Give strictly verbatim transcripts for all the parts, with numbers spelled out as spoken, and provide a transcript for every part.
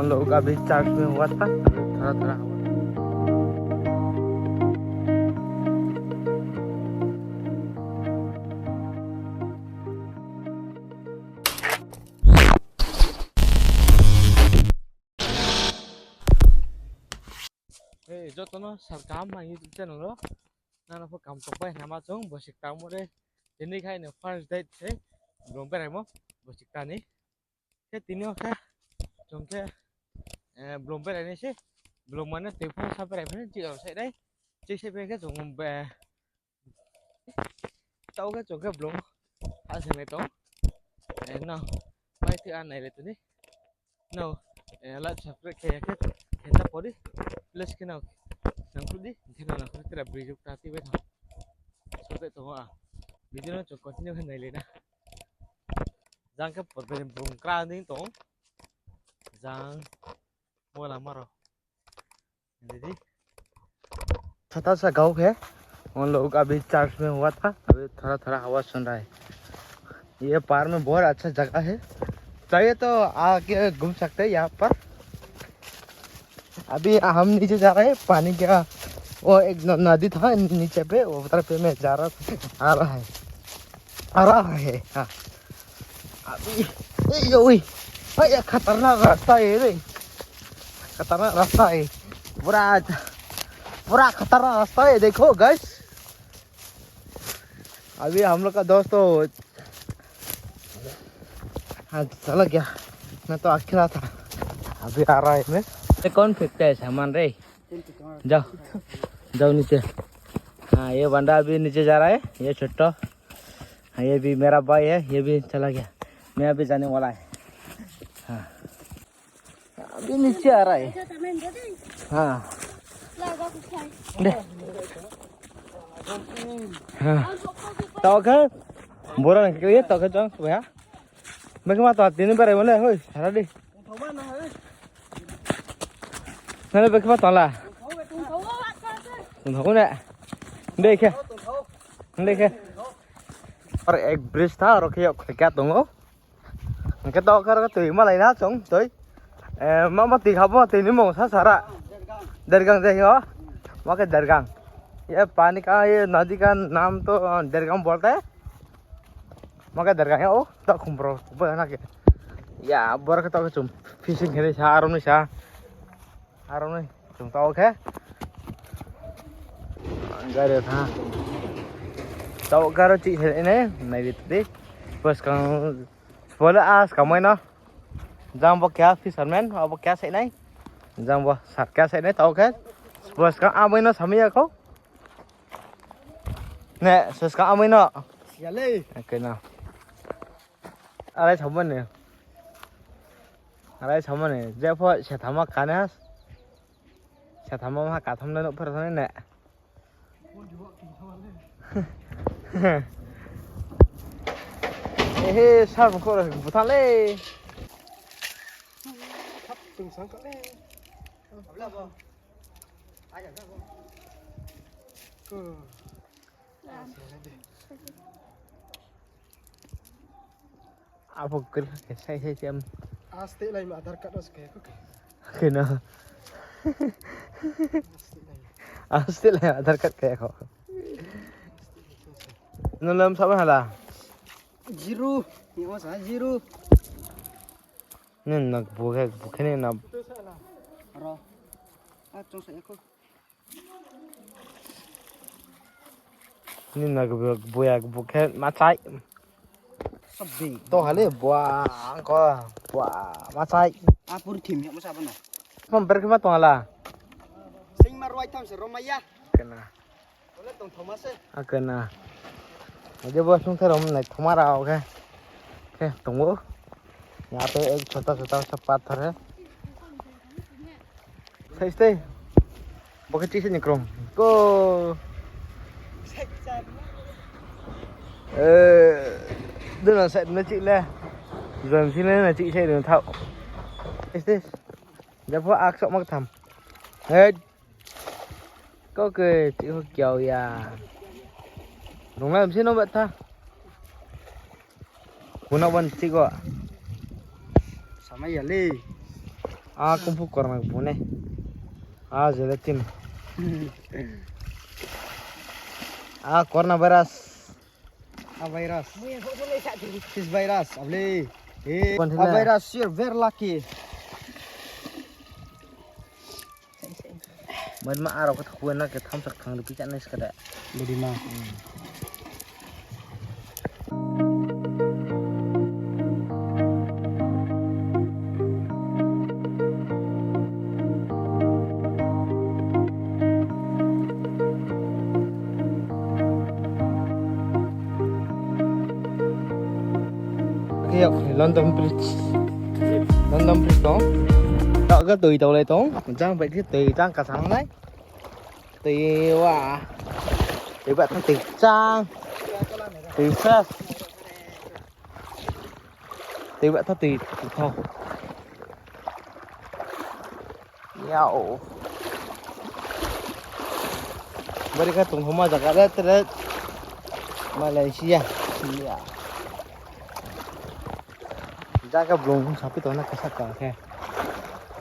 लोग अभी चार्ज में हुआ था, अभी थोड़ा थोड़ा हवा। Hey, joto no salkam ang YouTube channel o. Nang no pho kam tong pai nama chung bosi kta mo re. Tini khai no first date se blong beraimo bosi kta ni. Khe tini o khe chung khe, eh, blong berai nai se. Blong mane tei pho sa berai phai chi rao sai dai. Chi sai phai khe chung be Tau khe chung khe blong ha se nai tong. Eh, no. Pai thik a nai le tini. No. Eh, like subscribe khe khe khe ta pori. Please khe no. Nang khudi. Khe no nang khudi tera bridge ta ti bai thang. So te tong a. Video no chung continue khe nai le na. Jang khe por bini bung kra ding tong. Jang. Mola maro. दीदी। छोटा सा गांव है, उन लोग अभी चार्ज में हुआ था, अभी थोड़ा थोड़ा हवा सुन रहा है। ये पार में बहुत अच्छा जगह है, चाहिए तो आके घूम सकते हैं यहाँ पर। अभी हम नीचे जा रहे हैं, पानी का वो एक न-, नदी था नीचे पे, वो उधर पे मैं जा रहा था, आ रहा है, आ रहा है, हाँ। अभी, ए, यो, ओए, भाई, ये खतरनाक रास्ता है रे, खतरनाक रास्ता है, पूरा, पूरा खतरनाक रास्ता है, देखो guys। अभी हम लोग का दोस्त तो, हाँ, चला गया, मैं तो अकेला था, अभी आ रहा है मैं। ये कौन फेंकता है सामान रे? जाओ, जाओ नीचे। हाँ, ये बंदा अभी नीचे जा रहा है, ये छोटा। हाँ, ये भी मेरा भाई है, ये भी चला गया। मैं अभी जाने वाला है। हाँ। अभी नीचे आ रहा है। हाँ। दे। हाँ। Tau khe, bora nang khe ye, tau khe chang, baya. Bekhe ma tong tini berai mole, hoi, sara di. Nang le bekhe ma tong la. Tong thou ne. Bekhe. Bekhe. Aro ek bridge tha, aro khe yok khe kya tong o. Hingkhe tau khe aro khe tui malai na chung tui. Eh, ma ma tui khabo tui ni mung sa sara. Dergang je ho. Ma khe Dergang. ये पानी का, ये नदी का नाम तो, अ, दरगाम बोलता है। Maka dergang ya, o, tak khum bro, bo na ke. Ya, bor khe tak khum fishing khe sa, arom ni sa. Arom ni, chung tau khe. Gari tha. Tau garo chi he ne, nai di di. Bos kang, spoiler as kamai na. Jang bo kya fisherman, abo kya sai nai. Jang bo sar kya sai nai, tau khe. Bos kang amai na samai ya kho. Ne, sus ka amai no. Siale. Oke na. Arai samo ne. Arai samo ne. Jepho sethama kane has. Sethama ma katham le no phar thani ne. Ehe, sar ko buthang le. Sap sung sang ka le. Abo kir khe sai sai sem. Aste lai ma Aadhaar card os khe ko khe. Kena. Aste lai. Aste lai Aadhaar card khe ko. Nulam sab hala. Zero. Ni o sa zero. Ni nak bu khe bu khe ni na. Ro. A chong sa ko. Ni na gbu ya gbu khe ma chai. Sabi. To hale bua angko bua ma chai. Apur thim ya masa bana. Pom ber khe ma tong hala. Sing ma roi tham se romaya. Kena. Ole tong thoma se. A kena. Ade bo sung tharom nai thoma rao khe. Khe tongo. Yaha pe ek chota chota sa pathor hai. Sai stay. Bo khe chih se ni krung. Ko. Eh, duna sai na chih le. Jom sini na chih sai dun thau. Sai stay. Jepho ak sok mak tham. Hey. Kau ke chih ho kiau ya. Rung lam sini no bat tha. Kuna ban chih ko. Sama ya le. A kung fu corona bu ne. A gelatin. A corona virus. A virus. This virus, abli. Eh, a virus, you're very lucky. Mai ma aro kata kuwa na ke thamsa khang ri picha nai skada. Bodi ma. Khe yag London Bridge. London Bridge tong. Taoh khe tui tong le tong. Jang bai khe tui jang kasang nai. Tui wa. Tui ba tha tui chang. Tui fresh. Tui ba tha tui tha. Yao. Bari kha tong homa jaga re tere. Malaysia. Sia. Jaga blong sapi tong na kasa ka khe.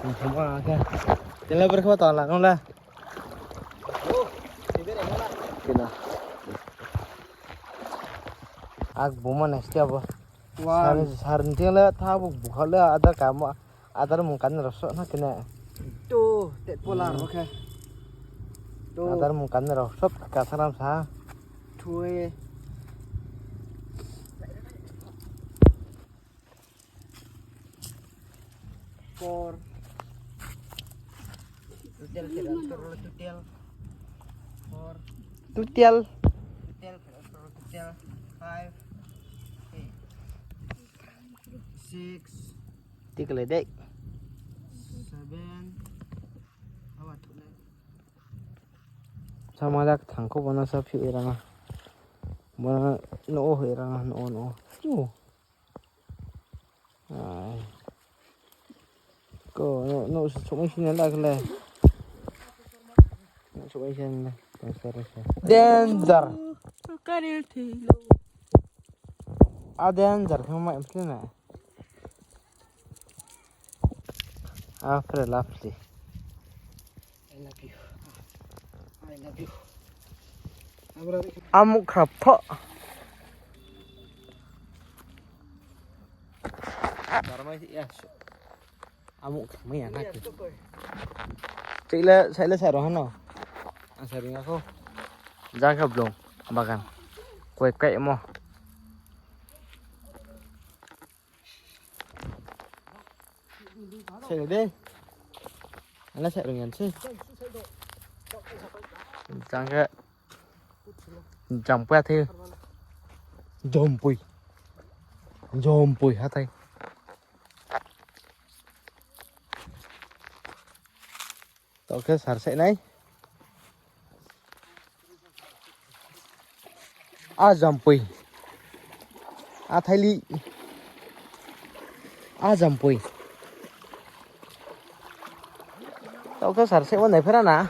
Tong homa khe. Tele bari kha tong lang la. Kena. Ak buma nai stia bo. Sar, sar ni le tha bo bukha le adar kamo, adar mung kan ro so na kene. To, te polar bo khe. To. Adar mung kan ro so ka saram sa. Thui. Four. Total khe total, total. Four. Total. Total khe total, total. Five. Eight. Six. Tikle dei. Seven. Awa thule. Sama jak thangkho bono sa phi rana. Bono no o hoi rana, no o, no o. Chu. Ai. Ko, no, no, sumai sini la kle. No, sumai sini la. Danger. A danger khe mai mtli na. A pre lapsi. I love you. I love you. Amuk khrap tho. Darmai ya. Amuk khamai ya na ki. Cik le, sai le sai ro hano. Ang sai ring ako. Jang khe blong bagan. Koi kai mo. Sai le de. Ana sai ring yan se. Jang khe. Jampui hathai. Jampui. Jampui hathai. Taoh khe sar sai nai. A jampui. A thaili. A jampui. Taoh khe sar sai o nai phera na.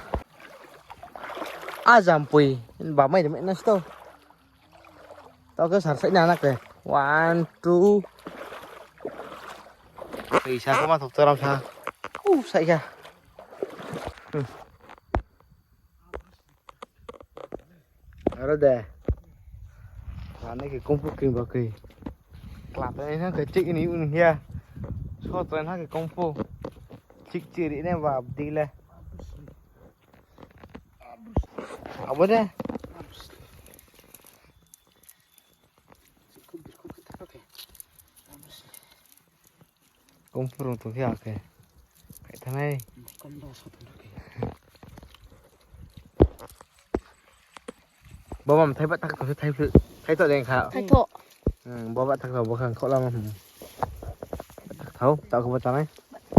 A jampui. Ba mai de mai na sto. Taoh khe sar sai na na khe. One, two. Tui sa khe ma thok choram sa. U sai kha. Hmm. Aro de. Lana khe kung fu kring ba khe. Kla ta na khe chik ni un hia. So ta na khe kung fu. Chik chiri ne ba di le. Abo de. Kung fu rung tong khe a khe. Khai thanai. Bo mam thai ba thak tong se thai phu. Thai to deng kha. Thai to. Hmm, bo ba thak to bo khang kho lama hmm. Thak thau, ta kho ba tanai.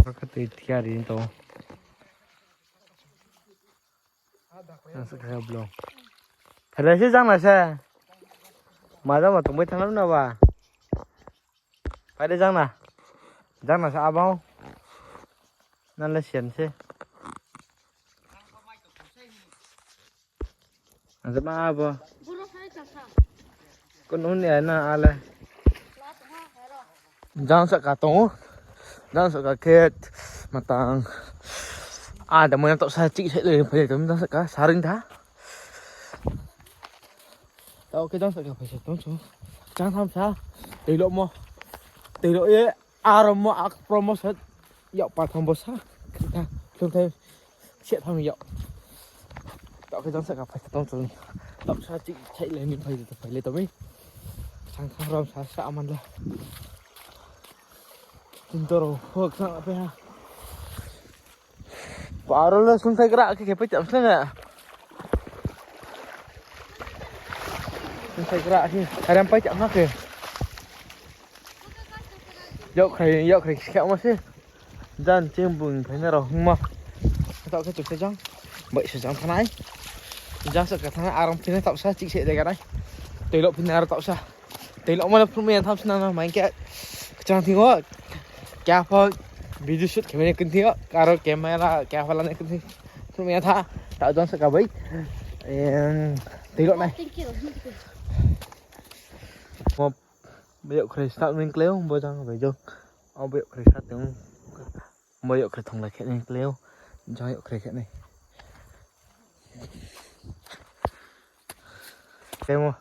Ba kha tui thia ri to. Ang se kha blong. Phai lai se jang na se. Ma jang ma tong bai thang na ba. Phai de jang na. Jang na sa abang. Nan le sian se. Ang se ma abo. Kun un ya na ale. Jang sa ka tong. Jang saka khe matang. A, da mo yang taoh sa chih se le phai tong jang saka saring tha. Taoh khe jang saka phai se tong chu. Jang tham sa. Tei lo mo. Tei lo ye. Aro mo ak promo sa. Yao pa tham bo sa. Khe tha. Khe tha. Se tham yao. Taoh khe jang saka phai se tong chu. Taoh sa chih se le ni phai le phai le tong mi. Jang tham rom sa sa aman le. Tintoro hok sang ape ha. Paro le sungsai kra khe khe pai tam sle na. Sungsai kra khe. Aram pai tam na khe. Yao khrai, yao khrai khe mo se. Jan ching bung phai na rao hung ma. Taoh khe chuk se jang. Bai se jang thanai. Jang sa ka thanai aram phina taoh sa chih se de ga nai. Tei lo phina aro taoh sa. Tei lo mo le phung mi tham sna na mai khe. Kchang thing o. Kya pho video shoot khe mai ni kun thing o. Aro camera kya pho la ni kun thing. Phung mi tha. Taoh jang sa ka bai. Em, tei lo nai. Mo Bo yag khrai start ni kleo, bo jang bai jo. O bo yag khrai start tong. Bo yag khrai thonglai khe ni kleo. Jang yag khrai khe ni. Temo.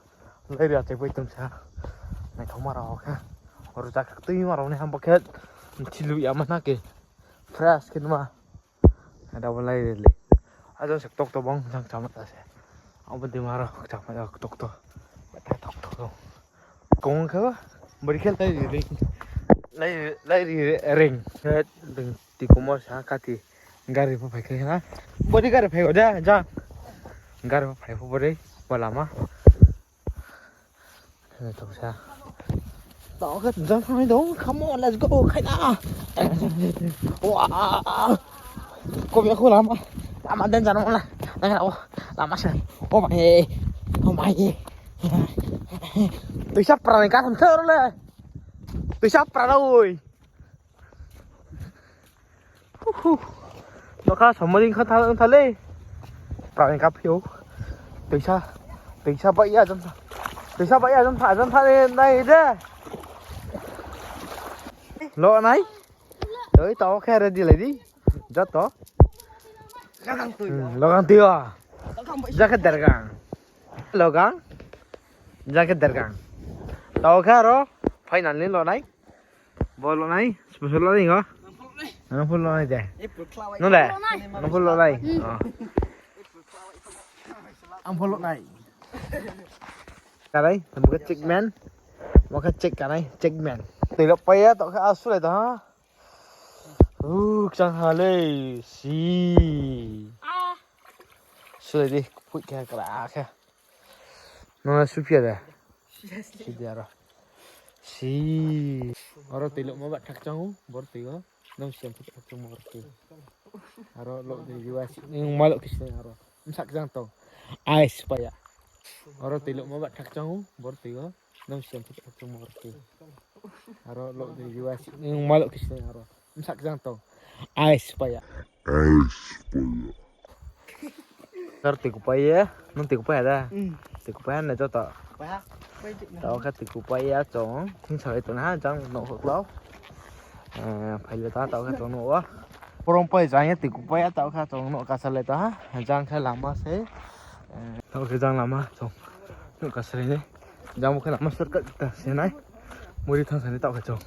Lai ri achai pai tong sa. Naithoma rao kha. Oro jak tui ma rao ni ham bo khe. Thilu ya ma na ke. Fresh khe ma. Ada bo lai ri le. Ajo se tok to bong jang chama ta se. Abo de ma rao chama ya tok to. Bata tok to. Kong khe ba, bori khe lai ri ring. Lai, lai ri ring. Khe beng tikumo sa kati gari pho phai khe na. Bori gari phai o da, ja. Gari pho phai pho bori, bo lama. Khe tong sa. Tao khe jang thangnai dong, come on, let's go, khai na. Wa. Kom ya khu lama. Lama den jano la. Nang la, lama sa. Oh my. Oh my. Tuisa pra ni ka tham thar le. Tuisa pra la oi. Hu, hu. Nokha samoding kha thang thale. Pra ni ka phio. Tuisa. Tuisa ba ya jam tha. Tuisa ba ya jam tha, jam tha ni nai de. Lo nai. Toi tao khe ready lai di. Joto. Hmm, logang tui o. Ja khe dergang. Logang. Ja khe dergang. Tao khe aro final ni lonai. Bo lonai, sponsor lonai o. Nang pho lonai de. Nung de. Nung pho lonai. Hmm. Oh. Ang pho lonai. Kanai, bo khe checkman. Bo khe check kanai, checkman. Tui lo pai ya, tao khe asu lai tong ha. Uh, kchang ha le, si. Ah. Sulai di, pui khe kra khe. Nung na suphi ya de? Yes. Si di aro. Si. Aro tui lo ma ba thak chang u, bor tui o. Nung siam thak chang mo aro tui. Aro lo di US, nung ma lo kis aro. Msak jang tong. Ice pa ya. Aro tui lo ma ba thak chang u, bor tui o. Nung siam thik thak chungmo aro tui. Aro lo di US, nung ma lo kis nai aro. Msak jang tong. Ice pa ya. Ice pa ya. Sar tui kupai ye, nung tui kupai ya da? Hmm. Tui kupai ya na joto. Kupai ha. Kupai jik na. Tao khe tui kupai ya chong, thing salai tong ha, jang no kho klau. Eh, phai le ta tao khe chong no wa. Porong pai jang ye tui kupai ya tao khe chong no ka salai ta ha, jang khe lama se. Eh, tao khe jang lama chong. Nuh ka sari ni. Jang bo khe lama shortcut ta se nai. Muri thang sani tao khe chong.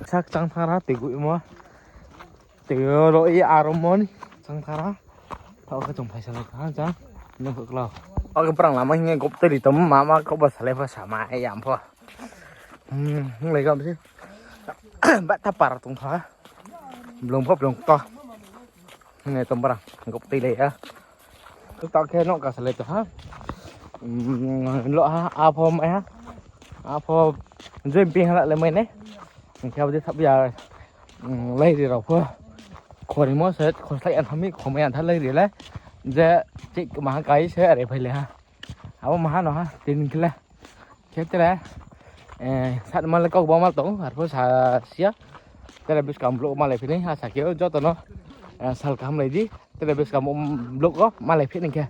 Sak chang thara tei gui mo. Tei ro i aro mo ni chang thara. Tao khe chong phaisa lai kha jang. Nung khe klau. Oke, prang lama hing ye gop tei ri tong ma ma kau ba salai pha sama ya pho. Hmm, hing lai gam si. Ba ta par tong kha. Blong pho blong to. Hing ye tong brang gop tei lai ya. Tao khe no ka salai to ha. Hmm, lo ha, a pho mai ha. A pho join ping ha la le mai ne. Hing khe abo de thap ya. Hmm, lai ri rao pho. Khorimo se, khoslai an thami, khomai an tha lai ri le. Je, chik maha kai se, are phai le ha. Abo maha no ha, tin khe le. Khe tere, eh, sat mal kau ba mal tong, arpho sa sia. Tere buskang vlog malai phi nai, asa khe joto no, eh, sal kaham lai di. Tere buskang vlog o malai phi nai khe.